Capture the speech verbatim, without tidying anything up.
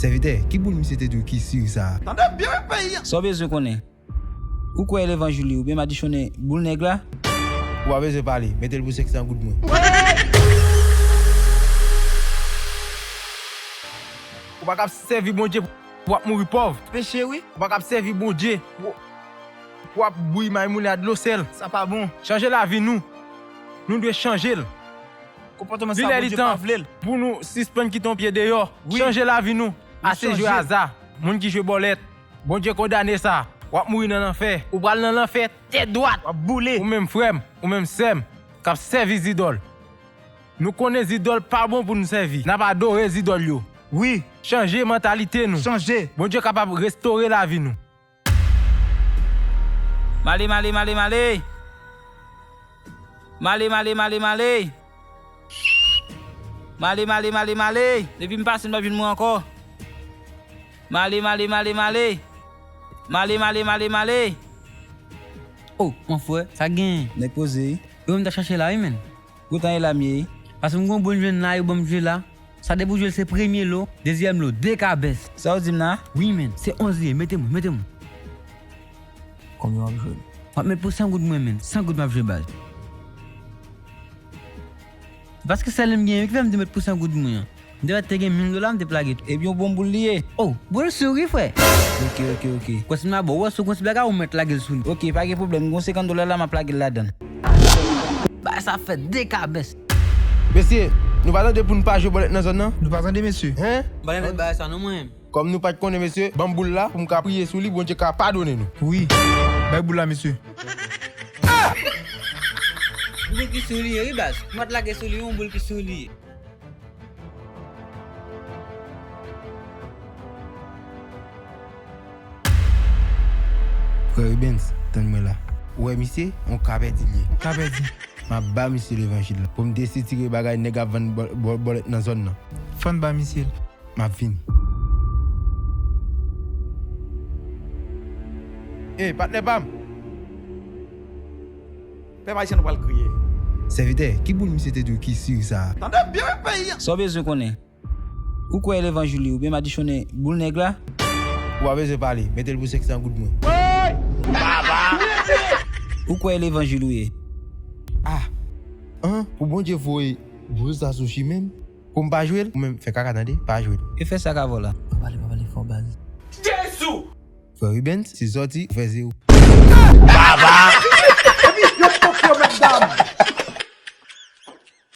Sèvitè, ki boul misye te di w ki siri sa a? Tande byen, peyi a! Sa w bezwen konnen? Ou kwè levanjil li oubyen madichonnen boul nèg la? Ou pa bezwen pale, mete l pou senk san goud mwen. Ou pa kab sèvi Bondye pou w ap mouri pòv. Peche, wi. Ou pa kab sèvi Bondye pou, pou w ap bouyi may moulen a dlo sèl. Sa pa bon. Chanje lavi nou. Nou dwe chanje l. Konpòtman sa, Bondye pa vle l. Li lè li tan pou nou sispann kite yon pye deyò. Wi. Chanje lavi nou. Ase jwe aza. Moun ki jwe bòlèt. Bondye kondane sa. W ap mouri nan lanfè. Ou pral nan lanfè tèt dwat. W ap boule. Ou menm frè m, ou menm sè m, k ap sèvi zidòl. Nou konnen zidòl pa bon pou nou sèvi. N ap adore zidòl yo. Wi. Chanje mantalite nou. Chanje. Bondye kapab restore lavi nou. M ale, m ale, m ale, m ale. M ale, m ale, m ale, m ale. M ale, m ale, m ale, m ale. Depi m pase, m p ap jwenn mwen ankò. M ale, m ale, m ale, m ale. M ale, m ale, m ale, m ale. Oh, mon frè, sa genyen? Nèg poze, wi. Yo menm ta chache la, wi, menn. Koutan e la m ye. Paske m gon bon jwenn la, yo ban m jwe la. Sa depi w jwe l se premye lo, dezyèm lo, de kabès. Sa w di m la? Wi, menn. Se onz li ye, mete mwen, mete mwen. Konbyen w ap jwe l? M ap met pou san goud mwen, menn. San goud m ap jwe baz. Paske sèl li m genyen, wi, ki fè m te met pou san goud mwen an. M te wè te gen mil dola, m te plage tou. Ebyen, yon bon boul li ye. Oh, boul sou wi, frè. Ok, ok, ok. Kòm si m a ba w, wè, si w gon ti bagay, ou mèt lage l sou li. Ok, pa gen pwoblèm. M gon senkant dola la, m ap lage l ladan l. Bagay sa fè de kabès. Mesye, nou pa tande pou n pa jwe bòlèt nan zòn nan? Nou pa tande, mesye. Hen? M pa renmen bagay sa non, mwen menm. Kòm nou pa t konnen, mesye, ban m boul la pou m ka priye sou li, Bondye ka padone nou. Wi, bay boul la, mesye. Boul ki sou li ye, wi, baz. M pa t lage sou li, yon boul ki sou li ye. Frè Rubens, tann mwen la. Ou wè misye, yon ka pèdi l ye. Ka pèdi. M ap ba misye levanjil la. Pou m desitire bagay nèg ap vann bò-, bò-, bòlèt nan zòn nan. Fò n ba misye l. M ap vini. Ey, patnè pa m! Pèp ayisyen, nou pral kriye. Sèvitè, ki boul misye te di w ki siri sa a? Tande byen, peyi a! Sa w bezwen konnen? Ou kwè levanjil li oubyen madichonnen boul nèg la? Ou pa bezwen pale, mete l pou senk san goud mwen. Ou kwè levanjil ou ye? Ah! An, pou Bondye voye boul sa sou chimen m? Pou m pa jwe l? Ou menm fè kaka tande, pa jwe l. E fè sa k avè w la. Pa pale, pa pale fò baz. Jezi! Frè Rubens, si sòti, ou fè zewo.